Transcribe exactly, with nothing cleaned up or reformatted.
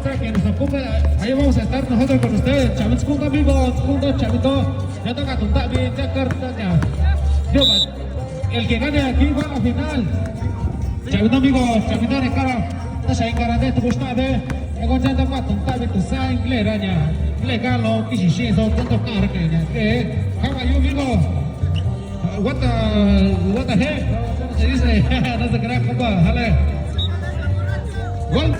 Que nos ocupe, ahí vamos a estar nosotros con ustedes. Chavito, amigos, juntos, chavito. Ya toca tu tabi, ya corta, ya. Yo, el que gane aquí va a la final. Chavito, amigos, chavito de cara. Está ahí, cara de tu gusta, ve. Ego ya toca tu tabi, tu sang, le raña. Le galo, que si si, eso, tanto cara que ya. Eh, how are you, amigo? Uh, what the, what the heck? ¿Cómo se dice? No se crea, compa. Dale. Gol.